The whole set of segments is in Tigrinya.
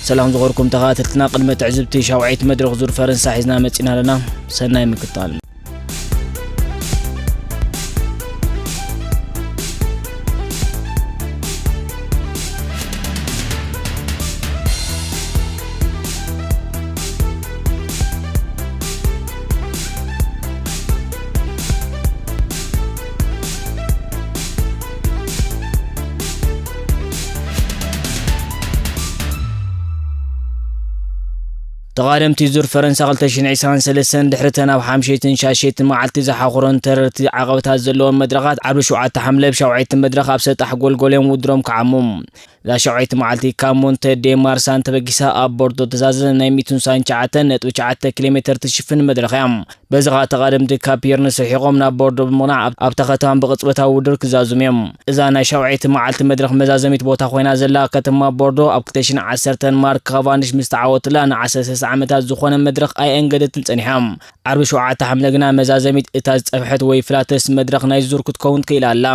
ሰላም ዝኸበርኩም ተኸታተልትና፣ ቅድሚ ትዕዝብቲ ሻውዓይቲ መድረኽ ዙር ፈረንሳ ሒዝና መጺና ኣለና። ሰናይ ምክታል። ተቓደምቲ ዙር ፈረንሳ ክልተ ሽሕን ዕስራን ሰለስተን ድሕሪ ተን ኣብ ሓምሸይትን ሻሸይትን መዓልቲ ዝሓኹረን ተረርቲ ዓቐብታት ዘለዎም መድረኻት፣ ዓርቢ ሸውዓተ ሓምለ ብ ሻውዓይቲ መድረኽ ኣብ ሰጣሕ ጎልጎል እዮም ውድሮም ክዓሙ። እዛ ሻውዓይቲ መዓልቲ ካብ ሞንተ ዴ ማርሳን ተበጊሳ ኣብ ቦርዶ ተዛዘ ናይ ሚእትን ሳን ትሽዓተ ነጥቢ ትሽዓተ ኪሎ ሜተር ትሽፍን መድረኽ እያ። በዚ ኸኣ ተቓደምቲ ካብ ፒርንስ ርሒቖም ናብ ቦርዶ ብምቕናዕ ኣብ፣ ኣብታ ከተማ ብቕጽበታዊ ውድድር ክዛዝሙ እዮም። እዛ ናይ ሻውዓይቲ መዓልቲ መድረኽ መዛዘሚት ቦታ ኮይና ዘላ ከተማ ቦርዶ ኣብ ክልተ ሽሕን ዓሰርተን ማርክ ካቫንዲሽ ምስ ተዓወትላ ንዓሰርተ ሰለስተ ዓመታት ዝኾነ መድረኽ ኣይኣንገደትን ጸኒሓ። ዓርቢ ሸውዓተ ሓምለ ግና መዛዘሚት እታ ዝጸፍሐት ወይ ፍላተስ መድረኽ ናይ ዙር ክትከውን ክኢላ ኣላ።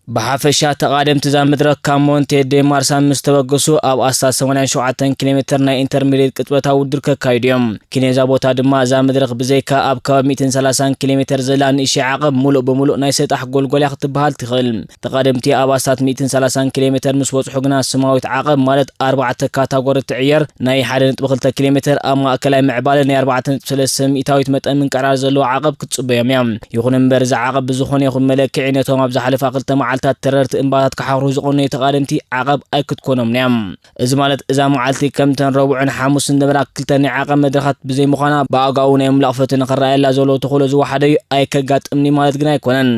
ብሓፈሻ ተቓደምቲ እዛ መድረኽ ካብ ሞንቴ ዴ ማርሳ ምስ ተበገሱ ኣብ ኣስታት ሰማንያን ሸውዓተን ኪሎ ሜተር ናይ ኢንተርሚዲየት ቅጽበታዊ ውድድር ከካይዱ እዮም። ኪኔዛ ቦታ ድማ እዛ መድረኽ ብዘይካ ኣብ ከባቢ ሚእትን ሰላሳን ኪሎ ሜተር ዘላ ንእሽተይ ዓቐብ ምሉእ ብምሉእ ናይ ሰጣሕ ጎልጎል እያ ክትበሃል ትኽእል። ተቓደምቲ ኣብ ኣስታት ሚእትን ሰላሳን ኪሎ ሜተር ምስ በጽሑ ግና ስማዊት ዓቐብ ማለት ኣርባዕተ ካታጎሪ ትዕየር ናይ ሓደ ነጥቢ ክልተ ኪሎ ሜተር ኣብ ማእከላይ ምዕባለ ናይ ኣርባዕተ ነጥቢ ሰለስተ ሚእታዊት መጠን ምንቅዕራር ዘለዎ ዓቐብ ክትጽበዮም እያ። ይኹን እምበር፣ እዚ ዓቐብ ብዝኾነ ይኹን መለክዒ ነቶም ኣብ ዝሓለፋ ክልተ መዓልታት ተረርቲ እምባታት ክሓኽሩ ዝቐነዩ ተቓደምቲ ዓቐብ ኣይክትኮኖምን እያ። እዚ ማለት፣ እዛ መዓልቲ ከምተን ረቡዕን ሓሙስን ዝነበራ ክልተ ናይ ዓቐብ መድረኻት ብዘይምዃና፣ ብኣጋኡ ናይ ምምላቕ ፈተነ ክረኣየላ ዘለዎ ተኽእሎ ዝወሓደ እዩ፣ ኣይከጋጥምን እዩ ማለት ግን ኣይኮነን።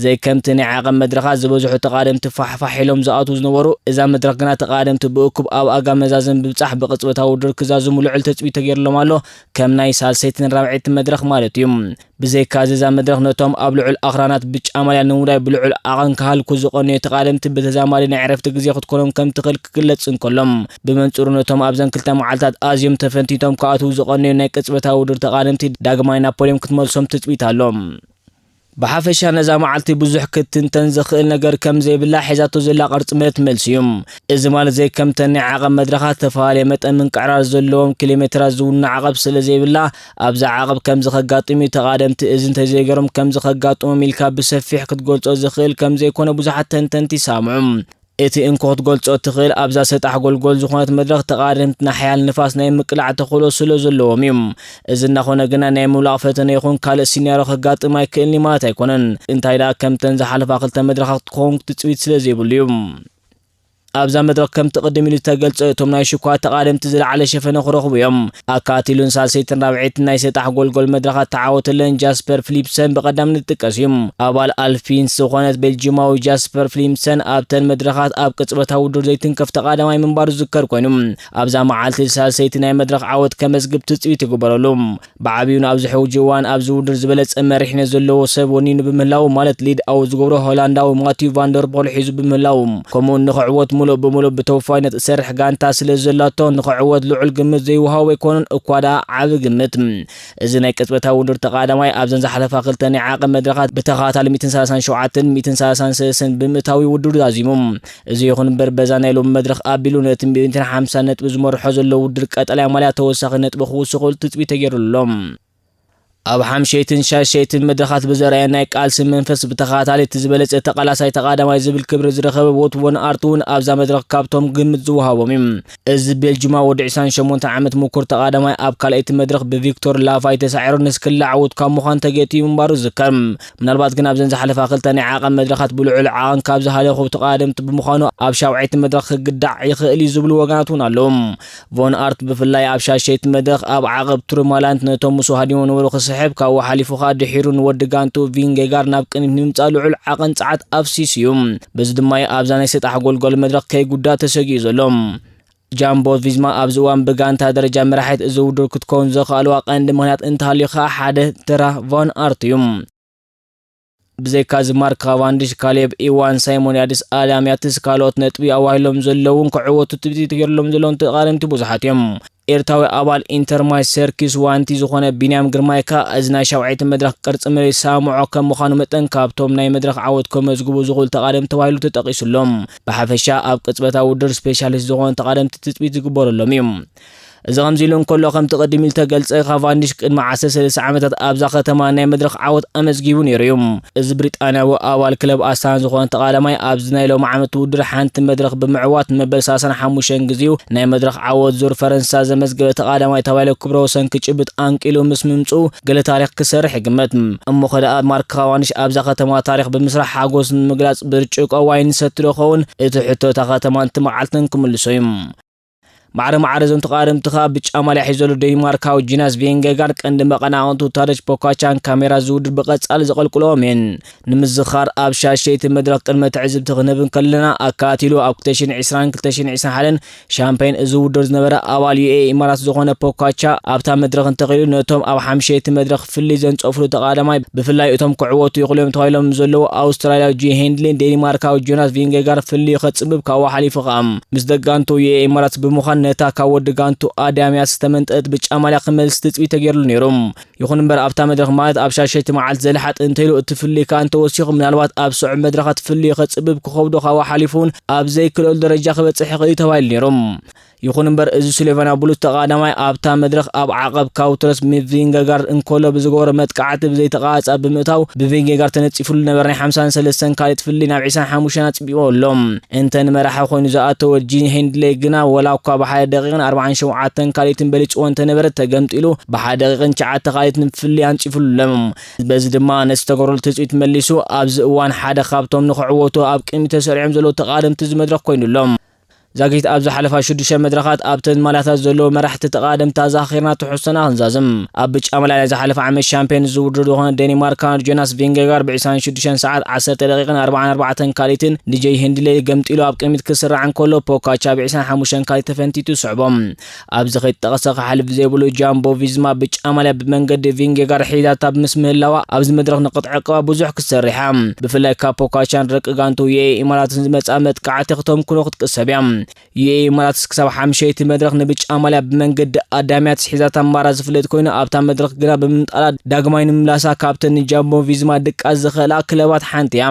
ዘይከምቲ ናይ ዓቐብ መድረኻት ዝበዝሑ ተቓደምቲ ፋሕፋሕ ኢሎም ዝኣትዉ ዝነበሩ፣ እዛ መድረኽ ግና ተቓደምቲ ብእኩብ ኣብ ኣጋ መዛዘም ብምብጻሕ ብቕጽበታዊ ውድድር ክዛዝሙ ልዑል ትጽቢት ተገይሩሎም ኣሎ፣ ከም ናይ ሳልሰይትን ራብዐይትን መድረኽ ማለት እዩ። ብዘይካዚ እዛ መድረኽ ነቶም ኣብ ልዑል ኣኽራናት ብጫ ማልያ ንምውዳይ ብልዑል ዓቐን ክሃልኩ ዝቐነዩ ተቓደምቲ ብተዛማዲ ናይ ዕረፍቲ ግዜ ክትኮኖም ከም ትኽእል ክግለጽ እንከሎ፣ ብመንጽሩ ነቶም ኣብዘን ክልተ መዓልታት ኣዝዮም ተፈንቲቶም ክኣትዉ ዝቐነዩ ናይ ቅጽበታዊ ውድድር ተቓደምቲ ዳግማይ ናብ ፖድዮም ክትመልሶም ትጽቢት ኣሎ። ብሓፈሻ ነዛ መዓልቲ ብዙሕ ክትንተን ዝኽእል ነገር ከም ዘይብላ ሒዛቶ ዘላ ቅርጺ ምልእቲ መልሲ እዩ። እዚ ማለት ዘይከምተን ናይ ዓቐብ መድረኻት ዝተፈላለየ መጠን ምንቅዕራር ዘለዎም ኪሎ ሜትራት ዝውነ ዓቐብ ስለ ዘይብላ ኣብዛ ዓቐብ ከምዚ ከጋጥም እዩ፣ ተቓደምቲ እዚ እንተዘይገሮም ከምዚ ከጋጥሞም ኢልካ ብሰፊሕ ክትገልጾ ዝኽእል ከም ዘይኮነ ብዙሓት ተንተንቲ ይሰማምዑ። እቲ እንኮ ክትገልጾ እትኽእል ኣብዛ ሰጣሕ ጎልጎል ዝኾነት መድረኽ ተቓደምቲ ናይ ሓያል ንፋስ ናይ ምቅላዕ ተኽእሎ ስለ ዘለዎም እዩ። እዚ እናኾነ ግና ናይ ምውላቕ ፈተነ ይኹን ካልእ ሲናርዮ ከጋጥም ኣይክእልን እዩ ማለት ኣይኮነን። እንታይ ደኣ ከምተን ዝሓለፋ ክልተ መድረኻት ክኸውን ትጽቢት ስለ ዘይብሉ እዩ። ኣብዛ መድረኽ ከምቲ ቅድም ኢሉ ዝተገልጸ እቶም ናይ ሽኳ ተቓደምቲ ዝለዓለ ሸፈነ ክረኽቡ እዮም። ኣካቲሉን ሳልሰይትን ራብዐይትን ናይ ሰጣሕ ጎልጎል መድረኻት ተዓወተለን ጃስፐር ፊሊፕሰን ብቐዳምነት ይጥቀስ እዩ። ኣባል ኣልፒንስ ዝኾነት ቤልጂማዊ ጃስፐር ፊሊፕሰን ኣብተን መድረኻት ኣብ ቅጽበታዊ ውድድር ዘይትንከፍ ተቓዳማይ ምንባሩ ዝዝከር ኮይኑ፣ ኣብዛ መዓልቲ ሳልሰይቲ ናይ መድረኽ ዓወት ከመዝግብ ትጽቢት ይግበረሉ። ብዓቢኡ ኣብዚ ሕጂ እዋን ኣብዚ ውድድር ዝበለጸ መሪሕነት ዘለዎ ሰብ ወኒኑ ብምህላዉ፣ ማለት ሊድ ኣውት ዝገብሮ ሆላንዳዊ ማቲው ቫንደርፖል ሒዙ ብምህላዉ፣ ከምኡውን ንኽዕወት ምሉእ ብምሉእ ብተወፋይነት እሰርሕ ጋንታ ስለ ዘላቶ፣ ንኽዕወት ልዑል ግምት ዘይወሃቦ ኣይኮነን፣ እኳ ደኣ ዓቢ ግምት። እዚ ናይ ቅጽበታዊ ውድድር ተቓዳማይ ኣብዘን ዝሓለፋ ክልተ ናይ ዓቐብ መድረኻት ብተኸታታሊ ሚእትን ሰላሳን ሸውዓተን ሚእትን ሰላሳን ሰለስተን ብምእታዊ ውድድሩ ዛዚሙ። እዚ ይኹን እምበር፣ በዛ ናይ ሎሚ መድረኽ ኣቢሉ ነቲ ሚእትን ሓምሳን ነጥቢ ዝመርሖ ዘሎ ውድድር ቀጠልያ ማልያ ተወሳኺ ነጥቢ ክውስኸሉ ትጽቢት ተገይሩሉ ኣሎ። ኣብ ሓምሸይትን ሻሸይትን መድረኻት ብዘርኣየ ናይ ቃልሲ መንፈስ ብተኸታታሊ እቲ ዝበለጸ ተቓላሳይ ተቓዳማይ ዝብል ክብሪ ዝረኸበ ዎት ቮን ኣርት እውን ኣብዛ መድረኽ ካብቶም ግምት ዝወሃቦም እዩ። እዚ ቤልጂማ ወዲ ዕስራን ሸሞንተን ዓመት ምኩር ተቓዳማይ ኣብ ካልኣይቲ መድረኽ ብቪክቶር ላፋይ ተሳዒሩ ንስክላ ዕዉት ካብ ምዃን ተገቲኡ ምንባሩ ዝዝከር። ምናልባት ግን ኣብዘን ዝሓለፋ ክልተ ናይ ዓቐብ መድረኻት ብልዑል ዓቐን ካብ ዝሃለኹ ተቓደምቲ ብምዃኑ ኣብ ሻውዓይቲ መድረኽ ክግዳዕ ይኽእል እዩ ዝብሉ ወገናት እውን ኣለዉ። ቮን ኣርት ብፍላይ ኣብ ሻሸይቲ መድረኽ ኣብ ዓቐብ ቱርማላንት ነቶም ምስኡ ሃዲሞ ነበሩ ክስሕብ ካብኡ ሓሊፉ ኸኣ ድሒሩ ንወዲ ጋንቱ ቪንጌጋር ናብ ቅድሚት ንምምጻእ ልዑል ዓቐን ጸዓት ኣፍሲሱ እዩ። በዚ ድማ እዩ ኣብዛ ናይ ሰጣሕ ጎልጎል መድረኽ ከይጉዳእ ተሰጊኡ ዘሎ። ጃምቦ ቪዝማ ኣብዚ እዋን ብጋንታ ደረጃ መራሒት እዚ ውድድር ክትከውን ዘኽኣልዋ ቀንዲ ምኽንያት እንተሃልዩ ኸኣ ሓደ ተራ ቫን ኣርት እዩ። ብዘይካዚ ማርክ ካቫንዲሽ፣ ካሌብ ኢዋን፣ ሳይሞን ያድስ፣ ኣዳም ያትስ ካልኦት ነጥቢ ኣዋሂሎም ዘለውን ክዕወቱ ትጽቢት ተገይሩሎም ዘለውን ተቓደምቲ ብዙሓት እዮም። ኤርትራዊ ኣባል ኢንተርማይ ሰርኪስ ዋንቲ ዝኾነ ቢንያም ግርማይ ከኣ እዚ ናይ ሻውዓይቲ መድረኽ ቅርጺ መሬት ሳምዖ ከም ምዃኑ መጠን ካብቶም ናይ መድረኽ ዓወት ከመዝግቡ ዝኽእሉ ተቓደምቲ ተባሂሉ ተጠቒሱሎም። ብሓፈሻ ኣብ ቅጽበታዊ ውድድር ስፔሻሊስት ዝኾኑ ተቓደምቲ ትጽቢት ዝግበረሎም እዩ። እዚ ከምዚ ኢሉ እንከሎ፣ ከምቲ ቅድም ኢሉ ተገልጸ፣ ካቫንዲሽ ቅድሚ ዓሰርተ ሰለስተ ዓመታት ኣብዛ ከተማ ናይ መድረኽ ዓወት ኣመዝጊቡ ነይሩ እዩ። እዚ ብሪጣንያዊ ኣባል ክለብ ኣስታና ዝኾነ ተቓዳማይ ኣብዚ ናይ ሎሚ ዓመት ውድድር ሓንቲ መድረኽ ብምዕዋት ንመበል ሰላሳን ሓሙሽተን ግዜኡ ናይ መድረኽ ዓወት ዙር ፈረንሳ ዘመዝገበ ተቓዳማይ ተባሂሉ ክብረ ወሰን ክጭብጥ ኣንቂሉ ምስ ምምጽኡ ገለ ታሪኽ ክሰርሕ ይግመት። እሞ ኸ ደኣ ማርክ ካቫንዲሽ ኣብዛ ከተማ ታሪኽ ብምስራሕ ሓጎስ ንምግላጽ ብርጭቆ ዋይን ይሰቲ ዶ ኸውን? እቲ ሕቶ እታ ከተማን እቲ መዓልትን ክምልሶ እዩ። ማዕረ ማዕረ እዞም ተቓደምቲ ከኣ ብጫ ማልያ ሒዞ ዘሎ ዴንማርካዊ ጂናስ ቪንጌጋርድ ቀንዲ መቐናቕንቱ ታደጅ ፖካቻን ካሜራ ዝውድር ብቐጻሊ ዘቐልቅልዎም እየን። ንምዝኻር ኣብ ሻሸይቲ መድረኽ ቅድመ ትዕዝብቲ ክንህብ እንከለና ኣካቲሉ ኣብ ክልተ ሽሕን ዕስራን ክልተ ሽሕን ዕስራን ሓደን ሻምፒዮን እዚ ውድድር ዝነበረ ኣባል ዩኤ ኢማራት ዝኾነ ፖካቻ ኣብታ መድረኽ እንተኺሉ ነቶም ኣብ ሓምሸይቲ መድረኽ ፍልይ ዘንጸፍሉ ተቓዳማይ ብፍላይ እቶም ክዕወቱ ይኽእሉ እዮም ተባሂሎም ዘለዉ ኣውስትራልያዊ ጂ ሄንድሊን ዴንማርካዊ ጆናስ ቪንጌጋርድ ፍልይ ከጽብብ ካብኡ ሓሊፉ ከኣ ምስ ደጋንቱ ዩኤ ኢማራት ብምዃን ነታ ካብ ወዲ ጋንቱ ኣዳምያስ ዝተመንጠለት ብጫ ማልያ ክመልስ ትጽቢት ተገይሩሉ ነይሩ። ይኹን እምበር ኣብታ መድረኽ ማለት ኣብ ሻሸይቲ መዓልቲ ዘልሓጥ እንተኢሉ እቲ ፍልይ ከኣ እንተወሲኹ ምናልባት ኣብ ስዑብ መድረኻት ፍልይ ከጽብብ ክኸብዶ ካብኡ ሓሊፉ እውን ኣብ ዘይክለሉ ደረጃ ክበጽሕ ይኽእል እዩ ተባሂሉ ነይሩ። ይኹን እምበር እዚ ስሎቬንያ ብሉጽ ተቓዳማይ ኣብታ መድረኽ ኣብ ዓቐብ ካውትረስ ቪንጌጋርድ እንከሎ ብዝገበሮ መጥቃዕቲ ብዘይተቓጻ ብምእታው ብቪንጌጋርድ ተነጺፍሉ ዝነበረ ናይ ሓምሳን ሰለስተን ካልኢት ፍልይ ናብ ዕስራን ሓሙሽተን ኣጽቢቦ ኣሎ። እንተ ንመራሒ ኮይኑ ዝኣተወ ጂ ሄንድሌ ግና ወላ እኳ ብሓደ ደቂቕን ኣርባዓን ሸውዓተን ካልኢትን በሊጽዎ እንተነበረ ተገምጢሉ ብሓደ ደቂቕን ትሽዓተ ካልኢትን ፍልይ ኣንጺፉሉ ኣሎ። በዚ ድማ ነቲ ዝተገብረሉ ትጽቢት መሊሱ ኣብዚ እዋን ሓደ ካብቶም ንኽዕወቱ ኣብ ቅድሚት ተሰሪዖም ዘለዉ ተቓደምቲ እዚ መድረኽ ኮይኑ ኣሎ። ዛጊት ኣብ ዝሓለፋ ሽዱሽተ መድረኻት ኣብተን ማልያታት ዘለዉ መራሕቲ ተቓደምቲ ኣዘኻኺርና ትሕዝቶና ክንዛዝም። ኣብ ብጫ ማልያ ናይ ዝሓለፈ ዓመት ሻምፒዮን እዚ ውድድር ዝኾነ ዴንማርካዊ ጆናስ ቪንጌጋርድ ብዕስራን ሽዱሽተን ሰዓት ዓሰርተ ደቂቕን ኣርባዓን ኣርባዕተን ካልኢትን ንጀይ ሄንድሌ ገምጢሉ ኣብ ቅድሚት ክስራዕ እንከሎ ፖካቻ ብዕስራን ሓሙሽተን ካልኢት ተፈንቲቱ ይስዕቦ። ኣብዚ ከይተጠቐሰ ክሓልፍ ዘይብሉ ጃምቦ ቪዝማ ብጫ ማልያ ብመንገዲ ቪንጌጋርድ ሒዛታ ምስ ምህላዋ ኣብዚ መድረኽ ንኽትዕቅባ ብዙሕ ክትሰርሕ እያ። ብፍላይ ካብ ፖካቻን ደቂ ጋንቱ ዩኤኢ ኢማራትን ዝመጽኣ መጥቃዕቲ ክተምክኖ ክትቅሰብ እያ። ዩኤኢ ኢማራትስ ክሳብ ሓምሸይቲ መድረኽ ንብጫ ማልያ ብመንገዲ ኣዳምያትስ ሒዛታ ምንባራ ዝፍለጥ ኮይኑ ኣብታ መድረኽ ግና ብምምጣላ ዳግማይ ንምምላሳ ካብተን ንጃምቦ ቪዝማ ድቃስ ዝኽእላ ክለባት ሓንቲ እያ።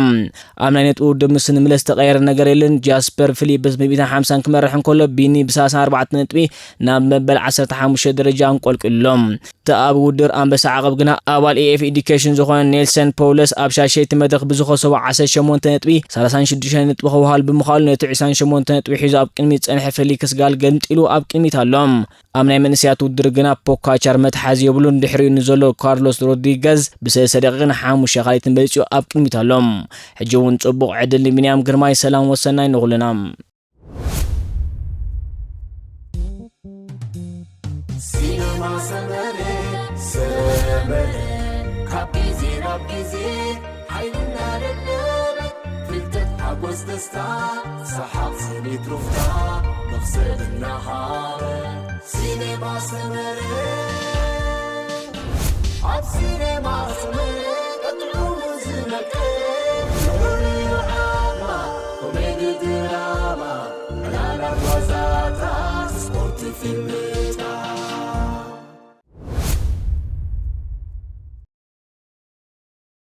ኣብ ናይ ነጥቢ ውድድር ምስ ንመለስ ዝተቐየረ ነገር የለን። ጃስፐር ፊሊፕስ ብሚእትን ሓምሳን ክመርሕ እንከሎ ቢኒ ብሰላሳን ኣርባዕተን ነጥቢ ናብ መበል ዓሰርተ ሓሙሽተ ደረጃ ኣንቆልቂሉ ኣሎ። እቲ ኣብ ውድድር ኣንበሳ ዓቐብ ግና ኣባል ኤኤፍ ኤዱኬሽን ዝኾነ ኔልሰን ፖውለስ ኣብ ሻሸይቲ መድረኽ ብዝኸሰቦ ዓሰርተ ሸሞንተ ነጥቢ ሰላሳን ሽዱሽተ ነጥቢ ክወሃሉ ብምኽኣሉ ነቲ ዕስራን ሸሞንተ ነጥቢ ሒዙ ኣብ ቅድሚት ዝጸንሐ ፌሊክስ ጋል ገምጢሉ ኣብ ቅድሚት ኣሎ። ኣብ ናይ መንእሰያት ውድድር ግና ፖካቻር መትሓዚ የብሉን። ድሕሪኡ ንዘሎ ካርሎስ ሮድሪገዝ ብሰለስተ ደቂቕን ሓሙሽተ ካልኢትን በሊጹ ኣብ ቅድሚት ኣሎ። ሕጂ እውን ጽቡቕ ዕድል ንቢንያም ግርማይ። ሰላም ወሰናይ ንኹልና። ሲነማ ሰመረ ሰመረ ካብ ግዜ ናብ ግዜ ሓይልና ደለበ ፍልጠት ሓጎስ ደስታ ሰሓቕ ስኒት ሩፍታ መኽሰብ እናሃበ ሲኔማ ሰመረ ኣብ ሲኔማ ሰመረ ቀጥዑ ዝመቀ ፍሉይ ዓማ ኮሜዲ ድራማ ዕላላት ዋዛታት ስፖርት ፊልም